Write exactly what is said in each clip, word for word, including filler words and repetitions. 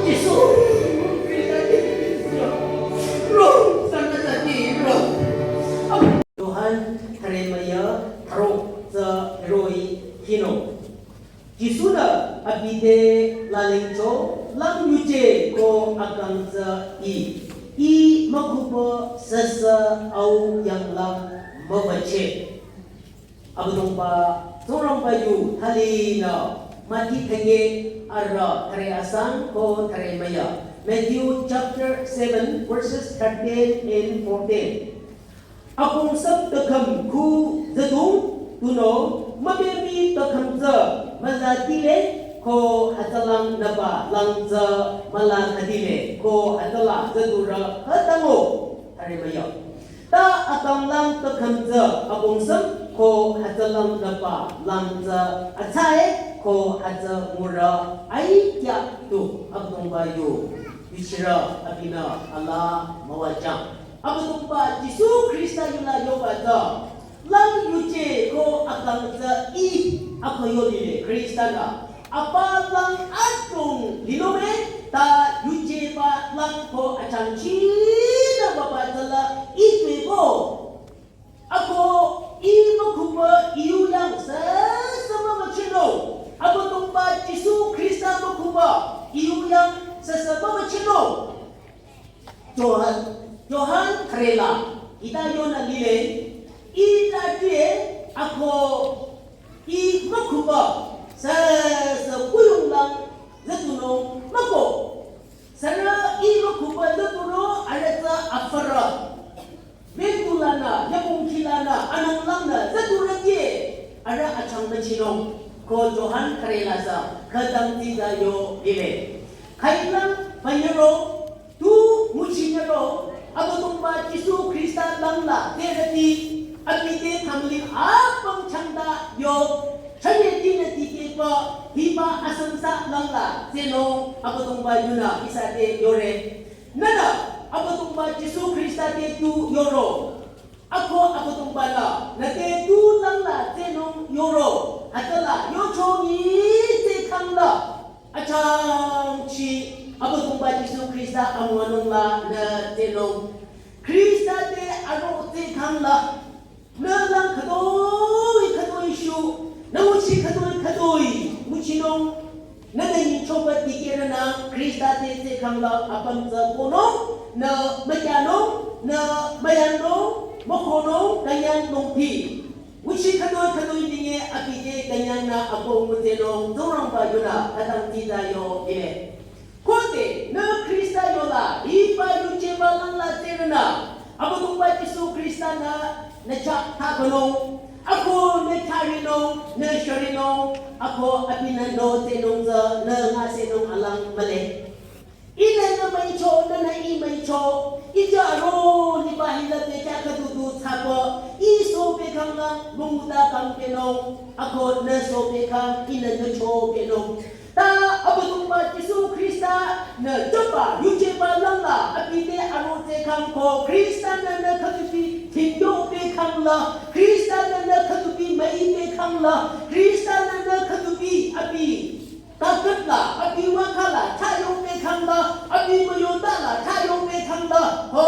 Jisu Khrista Jisu. Ro, sana sa ti ro. Johan thüre müyü thüro tsü roh-i hino. Jisu-nü abi te lalingcho, lang yuje ko akang tsü I. I mükhuba süsü au yanglang müwücheh. Abüdongba Tsingrangba yu thalinü Mati thünye arüh thüre asang ko thüre müyü. Matthew chapter seven, verses thirteen and fourteen. Akong sap takham khu zedung tunüo mübemi takham tsü müza tile ko hütsülang nüba lang tsü müla khüdile ko hütsüla zedurü khütango. Thüre müyü. Ta atanglang takham tsü akong sap ko hütsülang nüba lang tsü atsae ko hütsü ngurü aikya tu Abüdongba yu. Yuchirü abinü alaa müwajang. Abüdongba Jisu Khrista yula yoba tsü lang yuje ko akang tsü I ako yo lile Khrista-nü. Apa lang adrong linung-e ta yujeba lang ko achangchinü baba tsüla I tuepü. Ako I mükhuba I yu yang süsü müwüchehnung. Abüdongba Jisu Khrista mükhuba I yu yang süsü müwüchehnung. Johan, Johan thüre la, hita yonü lile, I ta die, ako I mükhuba, süsü kuyung lang, zedunung, müko. Sürü I mükhuba zeduro, arüh tsü afürü. Ventulanü, yabongkhilanü, ananglangnü, zedurü die, arüh achang müchinung, ko Johan thüre la sü, khütang tita yo lile. Khailang, panyero, tu muchinyero, Abüdongba Jisu Khrista langla, terüti, abi te thamling apüm changta yo, chanye tinü tikehpü, hiba asangsa langla, tsenung, Abüdongba yunü, ihsa te yore. Nünü, Abüdongba Jisu Khrista te tu yoro. Ako Abüdongba la, nüte tu langla tsenung yoro, hütsüla yocho nyi tsekhangla. Achangchi, Abüdongba Jisu Khrista amüwanung la nü tsenung. Khrista te aro tsekhangla. Nü lang khütoi khütoi shu, nü nguchi khütoi khütoi, nguchinung. Nü nü nyichoba dikehrünü Khrista te tsekhangla apüm tsü konung, nü mükyanung, nü müyangnung, mükhonung, künyangnung pi. Nguchi khütoi khütoi dinge abi te künyangnü ako mütsenung, Tsingrangba yunü, khütang tita yo ine. Khode, nü Khrista yola, hiba yujeba langla tsenünü, Abüdongba Jisu Khrista-nü, nü chah thapünung, ako nü tharinung, nü sharinung, ako abinü nü tsenung tsü, nü nga tsenung alang mühle. Ihnü nü müicho, nünü I müicho, ija ro liba hila bekya khüdudu thsapü, I sopekhangla, münguta kangpehnung, ako nü sopekhang, ihnü nü chopehnung. Ta Abüdongba Jisu Khrista-nü jüba yujeba langla abi te aro tsekhang ko Khrista-nü nü khüdupi thingyo pekhangla, Khrista-nü nü khüdupi müi pekhangla, Khrista-nü nü khüdupi abi takatla, abi wakhala, thayo pekhangla, abi müyotala, thayo pekhangla, ho,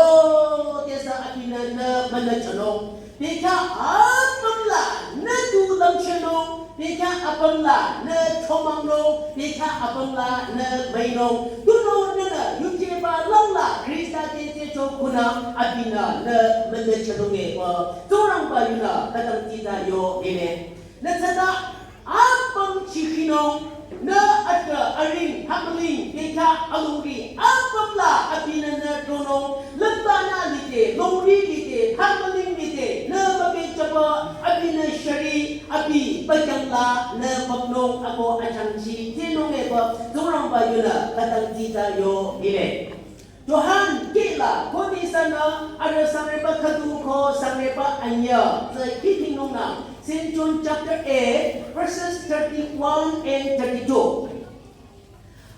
tesa abinü nü münüchanung. Bekya apümla nü tu lümchehnung, bekya apümla nü chomangnung, bekya apümla nü müinung. Tunüo nünü yujeba langla Khrista te tsecho khunü abinü nü münüchanung epü. Tsingrangba yunü khütang tita yo ine. Nü tsüta apüm chikhinung, nü atü aring hamling bekya alongri apümla abinü nü tronung, lümbanü lide, longri lide, hamling lide, nü mübechaba abinü shari, abi bakyangla nü müpnung ako achangchi tsenung epü, Tsingrangba yunü khütang tita yo ine. Johan kila, khode ihsanü, arüh sangreba khüdu ko sangreba anyüh, tsü hithingnungnü, Saint John chapter eight, verses thirty-one and thirty-two.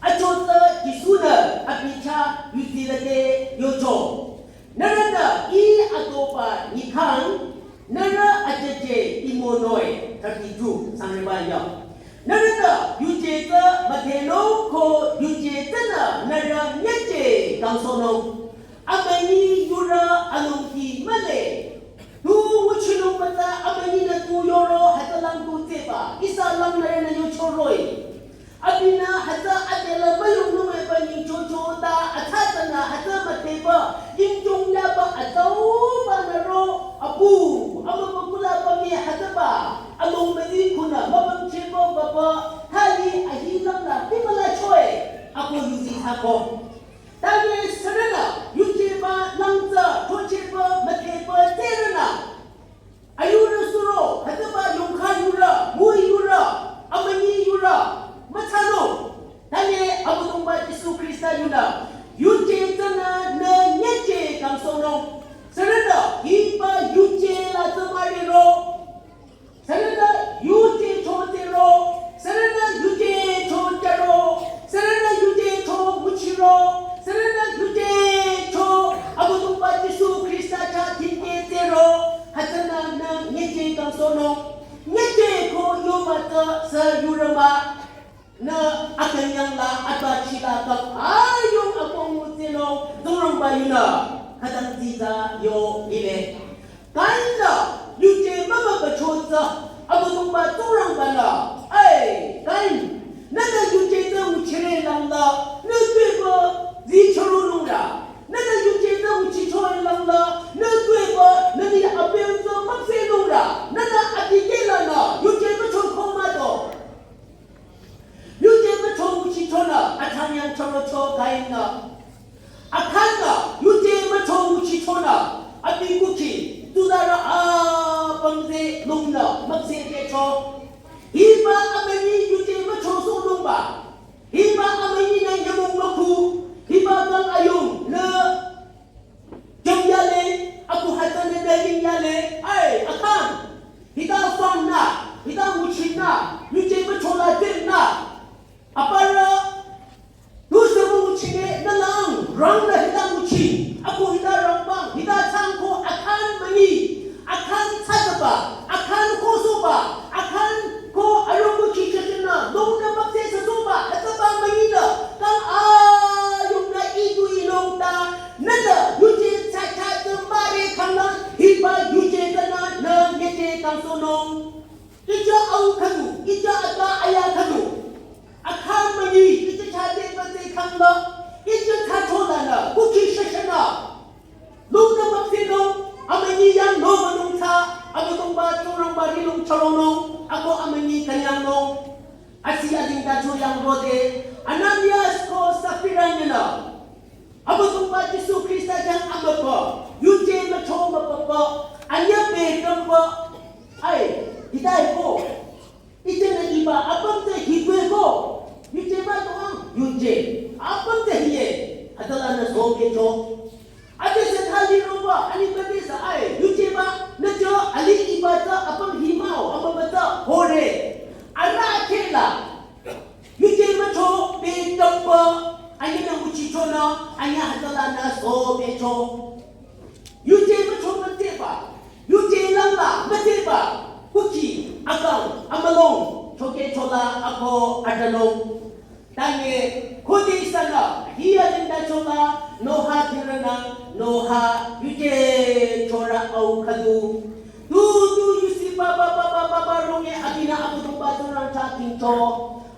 Achotsü Jisu-nü abi chah yuzila te yocho. Nührünü I atoba nyikhang, nührü ajeje I monoe, thirty-two, sangreba anyüh. Nührünü yuje tsü müdhenung ko yuje tsünü nührü nyüje kangsohnung. Amünyi yurü alongdi mühle. Tu nguchinung mütsa amünyinü tu yoro hütsülang tu tseba. Ihsa lang nührünü yochoroh-i. Abinü hütsü adela müyongnung epü nyingchocho ta atsatsanü hütsü mütepü. Yingchong yaba atsauba nüro apu. Amübükuh la pümye hütsüba. Along müzi kunü mübümchepü baba. Thali ahi lang la pimüla choe. Ako yuzi thsako. Tanye sürünü, yujeba langtsü, tocheba, müteba, tserünü. Ayurü suro, hütsüba yongkha yurü, mui yurü, amünyi yurü, müthsanung. Tanye Abüdongba Jisu Khrista yunü, yuje tsünü nü nyüje kangsohnung. Sürünü, hiba yuje la tsü müriro. Sürünü yuje cho tsero, sürünü yuje cho jaro, sürünü yuje cho nguchiro, sürünü yuje cho Abüdongba Jisu Khrista chah tikeh tsero, hütsünü nü nyüje kangsohnung, nyüje ko yoba tsü sü yurü mah. Nü akünyang la atbachila kang ayung akong mütsenung Tsingrangba yunü khütang ziza yo lile. Kain-nü yuje mümübücho tsü Abüdongba Tsingrangba-nü, ai, Kain, nünü yuje tsü nguchire langla, nü tuepü zichoronung ra. Nünü yuje tsü nguchicho langla, nü tuepü nüni abeng tsü müpsehnung ra. Nünü adikehlanü yuje mücho ko mah do. Yuje mücho nguchichonü, atanyang chorocho Kain-nü. Akhan-nü, yuje mücho nguchichonü, abi kukhi, tuzarü apümze lungnü, müpsehkehcho. Hiba amünyi yuje mücho sohnungba. Hiba amünyinü nyümong mükhu, hiba kang ayung, nü jüm yale, aku hütsünü daging yale, ai, akang. Hita fangnü, hita nguchinü, yuje müchola tengnü. Aparü, tu sü müchinge, nü lang, rangnü hita nguchi. Aku hita rangbang, hita tsangko, akang münyi, akang tsataba, akang kosoba, akang ko arüku chichachinü, longnü müpsehsüsoba, hütsüba münyinü, kang ayungnü idu inung ta, nünü yuje tsü tsü tsü mare kanglang, hiba yuje kanü nü nyüje kangsohnung. Ija au khüdu, ija ata aya khüdu. Akang münyi, ija chate pate kangla, ija tacholanü, kukhi shashanü. Lungnü müpsehnung, amünyi yang no münung tsü, Abüdongba Tsingrangba rilung choronung, ako amünyi künyangnung. Asi ading tacho yang rode, Ananias ko Safira nyinü. Abüdongba Jisu Khrista jang amübü, yuje mücho mübübü, anyüh pü tümbü, ai, hita-i ko. Ite nü iba apüm te hikwe ko. Yuje ba toang, yuje. Apüm te hiye. Hütsülanü sohkehcho. Ate sü thali roba, ani pate sü ai, yuje ba, nü jo, ali iba tsü apüm himao, amübü tsü hore. Arüh khehla. Yuje mücho pü tümbü, anyünü nguchichonü, anyüh hütsülanü sohkehcho. Yuje mücho müteba, yuje langla müteba, kukhi, akang, amülung, chokehchola, ako, atanung. Tanye, khode ihsanü, hiya linda chola, noha thirana, noha, yuje chora au khüdu. Tu, tu, yusi ba, ba, ba, ba, ba, ba, ronge, abinü, Abüdongba Tsingrang chah tingcho.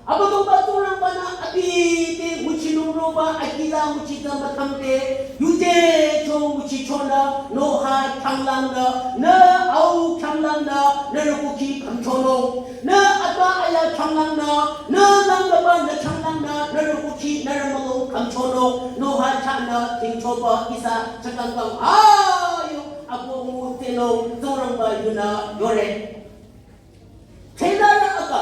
Abüdongba Tsingrangba-nü abi te nguchinung roba akila nguchi tsü müthang te, yuje cho nguchichonü, noha khyanglangnü, nü au khyanglangnü, nührü kukhi khümchonung, nü ata aya khyanglangnü, nü langnüba nü khyanglangnü, nührü kukhi, nührü mülung khümchonung, noha chahnü, tingchoba ihsa, chakangkang, ayo, ako ngu tenung, Tsingrangba yunü, yore. Tela la aka.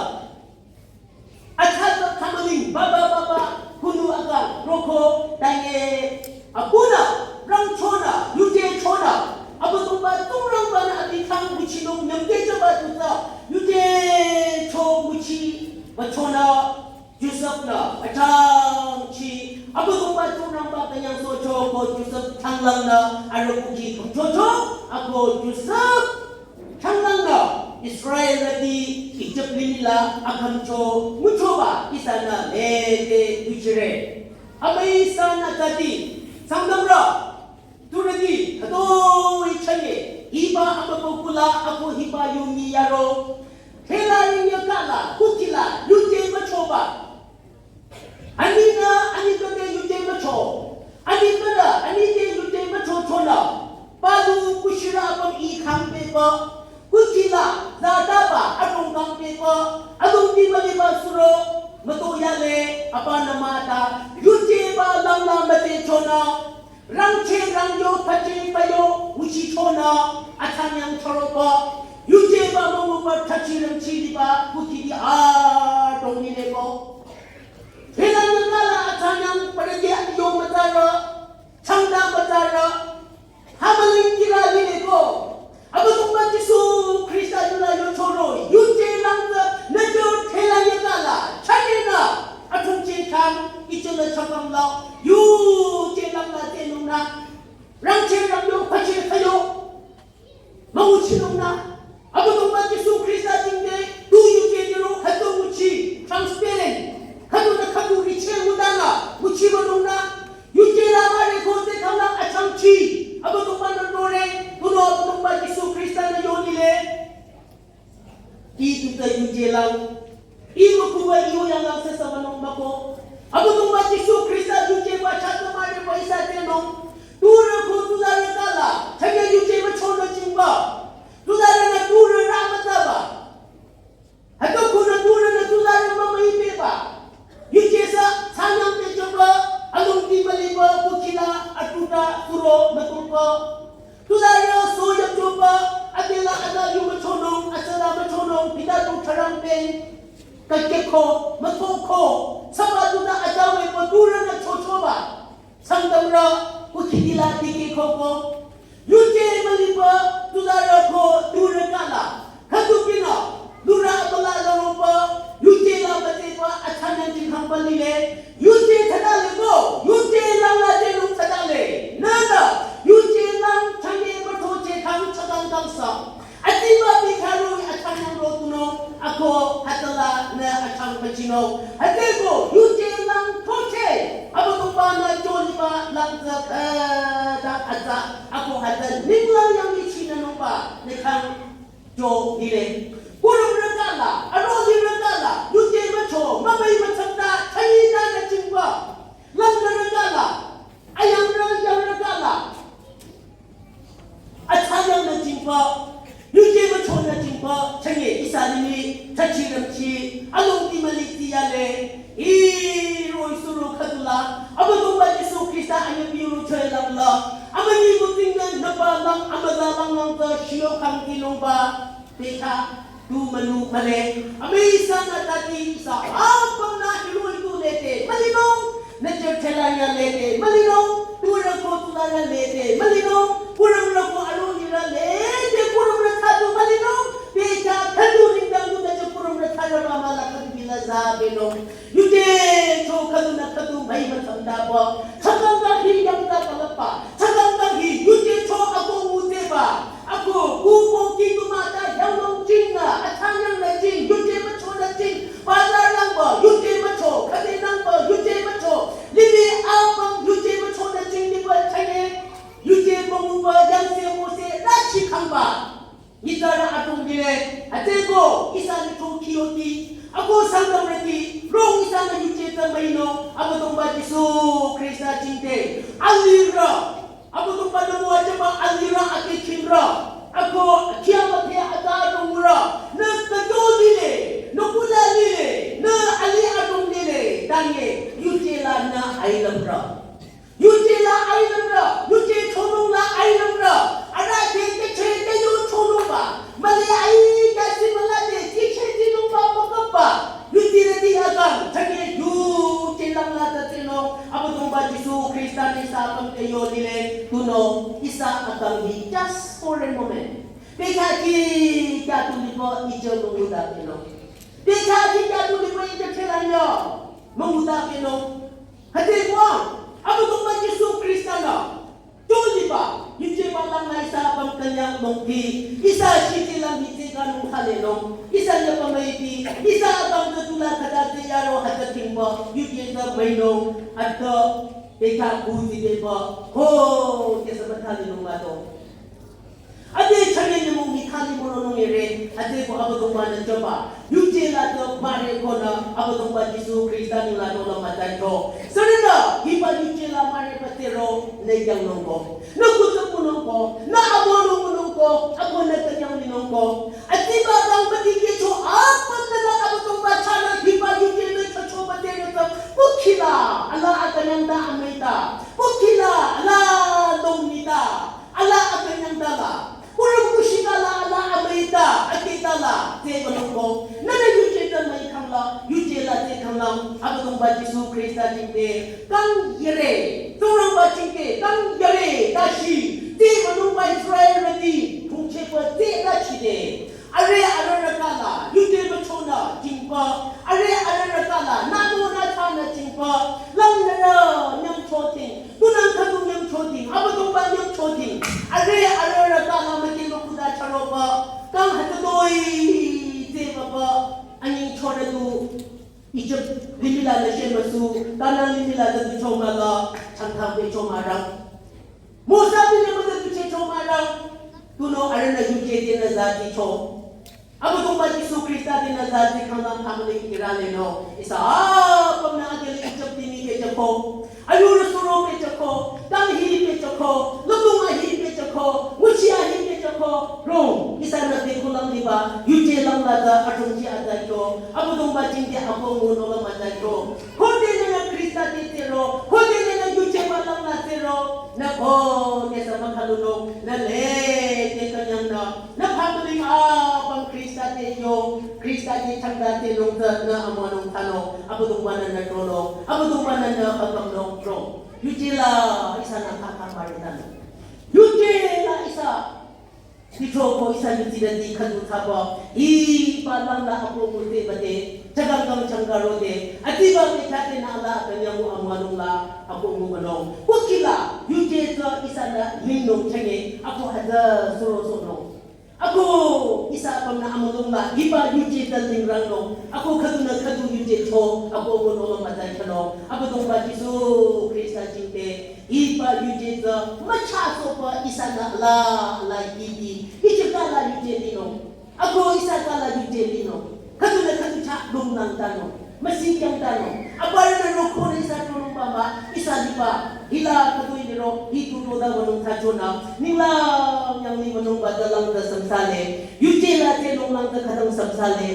Acha tsü kamaling, ba, ba, ba, ba, kunu aka, roko, tanye, abunü, rangchonü, yuje chonü, Abüdongba Tsingrangba-nü abi khyang nguchinung nyümte jüba tu tsü, yuje cho nguchi, ba chonü, Josef-nü, achangchi, Abüdongba Tsingrangba künyangsohcho ko Josef khyanglangnü, arüh kukhi khümchocho, ako Josef, khyanglangnü Israelrüti Ijip limih la akhümcho nguchoba ihsanü lede yuchire. Amüi sanü tati, Sangtamrü, turüti, khütoi chanye, hiba amübükuh la ako hiba yu mii yaro. Thela ring yakala, kuthsi la, yuje müchoba. Aninü, ani kate yuje mücho. Ani kara, ani te yuje mücho chonü. Palu kushirü apüm ih khang pehba. Kuthsi la, zataba, adrong khang pehba. Adrongti müliba suro, müto yale, apa nü mah ta. Yujeba langla müte chonü. Rangcheh rangyo, pacheh payo, nguchi chonü. Athsangnyang chüroba. Yujeba münguba, thachi rangchi liba, kuthsi di adrong lileko. Thela yakala athsangnyang parade yo mütsarü, changda mütsarü, hamüling kira lileko. Abüdongba Jisu Khrista yula yochoro, yuje lang tsü, nüjo thela yakala, chanyenü, athungcheh khang, ichela chakang la, yuje langla tenungnü, rangcheh rangyo, pacheh payo. Münguchinungnü, Abüdongba Jisu Khrista jingte, tu yuje niro, khüdu nguchi, transparent, khüdunü khüdu richeh ngudanü, nguchibanungnü, yuje la mare ko te khala achangchi, Abüdongba nü nore, tunüo Abüdongba Jisu Khrista nü yo lile. Ih tuta yuje lang. Ih mükuba ih yang lang sesa manung mako. Abüdongba Jisu Khrista yujeba chata mare ba ihsa tenung. Turü ko tuzarü kala. Chanya yuje müchonü jingba. Tuzarü nü turü rü mütsaba. Hüto ko nü turü nü tuzarü mümüi pehba. Yuje sü thsangnyang pehchoba. Alongti müliba kuthsi la atuta suro mütuba. Tuzarü so yapchoba, adela ada yu müchonung, asala müchonung, pita tu tharang peng. Kakeko, mütoko, saba tuta ada weba turü nü chochoba. Sangtamrü, kuthsi di la dikeh koko. Yuje müliba, tuzarü ko, turü kala. Khüdu kinü, lura abala laroba, yuje la müteba, athsangnyang jingkhang ba lile, yuje thsadale ko, yuje langla tenung thsadale, nüla, yuje lang chanye müthocheh khang chakang kangsa. Atiba bikharü athsangnyang ro tunung, ako hütsüla nü athsang pachinung. Hütsüko, yuje lang thocheh, Abüdongba nü joliba lang tsü, eh, da atsa, ako hütsü ninglang yang ichinünungba, nü khang jo lile. Kurümrü kala, aro lirü kala, yuje mücho, mümüi mütsata, thali ta nü jingba. Langnürü kala, ayangrü, yangrü kala. Athsangnyang nü jingba, yuje mücho nü jingba, chanye ihsa nini, thachi rangchi, alongti müli ti yale. Ih, roh-i suro khüdula, Abüdongba Jisu Khrista anyü biru choi langla, amünyi mütingnü nüba lang, amüza lang lang ta, shio khang ti longba, pehcha, tu münu mühle, amüi sanü tati sa, apümnü hiroh-i tu lete, mülinung, nü church la ya lete, mülinung, turü ko tuzarü lete, mülinung, kurümrü ko aro nirü lete, kurümrü khüdu mülinung, pehcha, khüdu nengdang tu nü church kurümrü khüdu ba mala khüdu bila za benung. Yuje cho khüdunü khüdu müiba thsamdaba. Chakang kang hi yangda balaba. Chakang kang hi yuje cho ako uteba. Ako kuko kitu mata yanglong jingnü, athsangnyang nü jing, yuje mücho nü jing. Bazar langba, yuje mücho, khüde langba, yuje mücho. Lili apüm, yuje mücho nü jing, liba chanye. Yuje münguba, yangse mose, rachi khangba. Nyitsarü adrong lile, hütsüko, ihsa nitho kiyoti, ako Sangtamrüti, rong ihsanü yuje tsü müinung, Abüdongba Jisu Khrista jingte, alirü, Abüdongba nü müwajüba alirü akehkingrü, ako, kiyaba te ata adrongrü, nü kato lile, nü kula lile, nü ali adrong lile, tanye, yuje la nü ailümrü. Yuje la ailümrü, yuje chonung la ailümrü, ara te te che te yu chonungba, müli ai ta si müla te, ti che ti nungba pakapba, yuje la ti akang, chanye yuje langla ta tinung, Abüdongba Jisu Khrista nü ihsa akang te yo lile, tunüo, ihsa akang hi just for a moment. Pehcha ki kya tu liba ije münguda tinung. Pehcha ki kya tu liba ije chelanyo, münguda tinung. Hütsüko, Abüdongba Jisu Khrista nü, joliba, yujeba langla ihsa apüm künyang longdi, ihsa shiti lang hiti kanung thalenung, ihsa Sanya pamai pi, ihsa akang tsü tula khüta tsü yaro hütsü tingba, yuje tsü mainung, atü, beta kuzi beba, ko, kesa bathali nung mato. Ade chanye nyümong mithali mono nung ere, ade ko Abüdongba-nü choba, yuje la tsü bare konü, Abüdongba Jisu Khrista nung la tola mata cho. Sürünü, hiba yuje la mare patero, ne yang nung ko. Nü kutsü kunung ko, nü abo nung kunung ko, abo nü kanyang minung ko. Atiba rang pati kecho apüm nü la Abüdongba chahnü hiba yuje nü chocho pati nü ta. Kukhila, ala akanyang ta amüita. Kukhila, ala dong nita. Ala akanyang ta la. Kurung kushika la, ala amüita. Akita la. Te banung ko. Nü nü yuje ta mai khang la. Yuje la te khang la. Abüdongba Jisu Khrista jingte. Kang yere, Tsingrangba jingte, kang yere, dashi, ti manungba Israelrüti, thungchehba ti dachide. Are arüh rükala, yuje müchonü jingba, are arüh rükala, nado nü chanü jingba, langnürü nyamchoting, tunang khüdu nyamchoting, Abüdongba nyamchoting, are arüh rükala müti mükuda charoba, kang hütadoi, ti baba, anyingchonü du, Egypt limih la nü shemüsu, Kanan limih la nü tucho mala, changthang becho marang. Mosa limih la nü tuche cho marang. Tunüo arühnü yuje tenü zaticho. Abüdongba Jisu Khrista tenü zati khanglang khanglang kirale no. Ihsa apümnü adele Egypt limih kechako. Ayurü suro pehchako, kang hi pehchako, lümlong ahi pehchako, nguchi ahi pehchako, rong, ihsanü te kulang liba, yuje langla tsü, achungchi atsü kyo, Abüdongba jingte akoh ngunung la matsü kyo. Khode nünü Khrista te tsero, khode nünü yuje ba langla tsero, nü khode sü mükhalunung, nü le te kanyang nü, nü phamüling apüm Khrista te yo, Khrista te changda te longtsü nü amüwanung thsanung, Abüdongba-nü nü tronung, Abüdongba-nü nü khakam nung trong. Yuje la ihsanü khakam bari thsanung. Yuje la ihsa, ticho ko ihsa yutsirüti khüdu thsaba, hiba langla akoh mute bate, chakang kang changka rode, atiba ke chate nü la kanyang ngu amüwanung la, akoh ngu banung. Kukhila, yuje tsü ihsanü lingnung chenge, akoh hütsü suro sonung. Akoh ihsa apümnü amüdongla, hiba yuje tsü lingrangnung. Akoh khüdunü khüdu yuje cho, akoh ngunung la matsü khanung. Abüdongba Jisu Khrista jingte, hiba yuje tsü, müchasohba ihsanü la, la hibi, hichikala yuje linung. Akoh ihsa kala yuje linung. Khüdunü khüdu chah longlang tanung. Müsikyang tanung. Aparünü roko ihsa tronung baba, ihsa liba. Hila khüdu iniro, hi tu roda wünung thsachonü. Ninglang yanglih wünung bata langta samsale. Yuje la te longlang ta khütang samsale.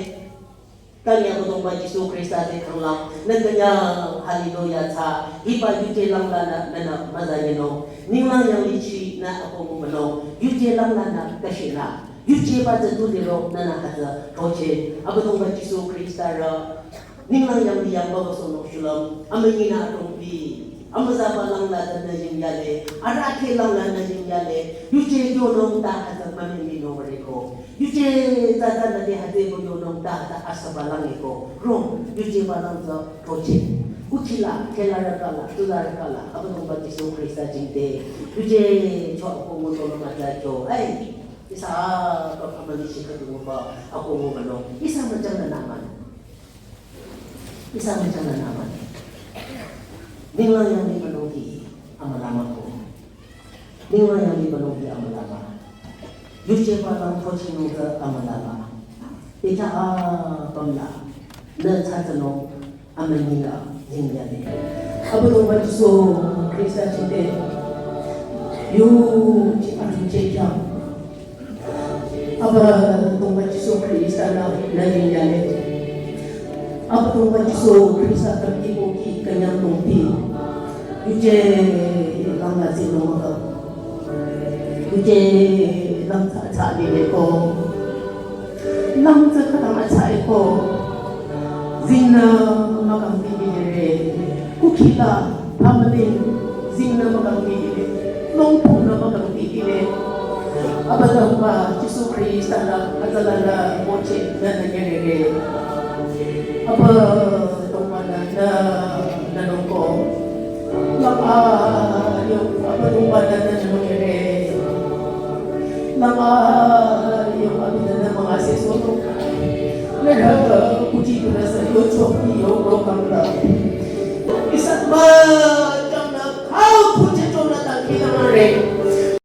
Tanya Abüdongba Jisu Khrista te khanglang. Nü tanya hallelujah thsa. Hiba yuje langla nü, nünü müza yenung. Ninglang yanglih chinü akoh ngu banung. Yuje langla nü kashinü. Yuje ba tsü tu liro nünü hütsü throcheh. Abüdongba Jisu Khrista rü. Ninglang yanglih yangba ba sono shulüm. Amünyinü atongpi. Amüzaba langla tsü nü yingyale. Arahkheh langla nü yingyale. Yuje yonung ta hütsü mümümi nung reko. Yuje tsü tsü nü te hütsübo yonung ta ta asaba lang eko. Rong, yuje ba lang tsü throcheh. Kukhila, khela rükala, tula rükala. Abüdongba Jisu Khrista jingte. Yuje cho akoh ngu tolo matsü kyo. Ai. Ihsa apüm amüli shi khüdu nguba, akoh ngu banung. Ihsa müchang nü nü man. Ihsa müchang nü nü man. Ninglang yanglih banung ki amüla mah ko. Ninglang yanglih banung ki amüla mah. Yuje ba lang throchehnung tsü amüla mah. Ihsa apümnü nü thsatsünung amünyinü yingyale. Abüdongba Jisu Khrista jingte. Yuje atungcheh khyang. Abüdongba Jisu Khrista nü, nü yingyale. Abüdongba Jisu Khrista ta ibo ki kanyang tongpi. Yuje langla zinung maka. Yuje lang thsa thsa lile ko. Lang tsü khütang atsa eko. Zingnü mükang ti lile. Kukhila phamüling zingnü mükang ti lile. Longphungnü mükang ti lile. Abüdongba Jisu Khrista nü, atsalanü, moche, nü, nü, nyerere. Abüdongba nü, nü, nü, nungko. Lang ayo, Abüdongba nü, nü, nü, nyerere. Lang ayo, Abüdongba nü, mangase sono. Rü kuchi tunüsü yocho ki yoro kamla. Ihsa müchangna khau kuchi chonü dangkhidangnangre.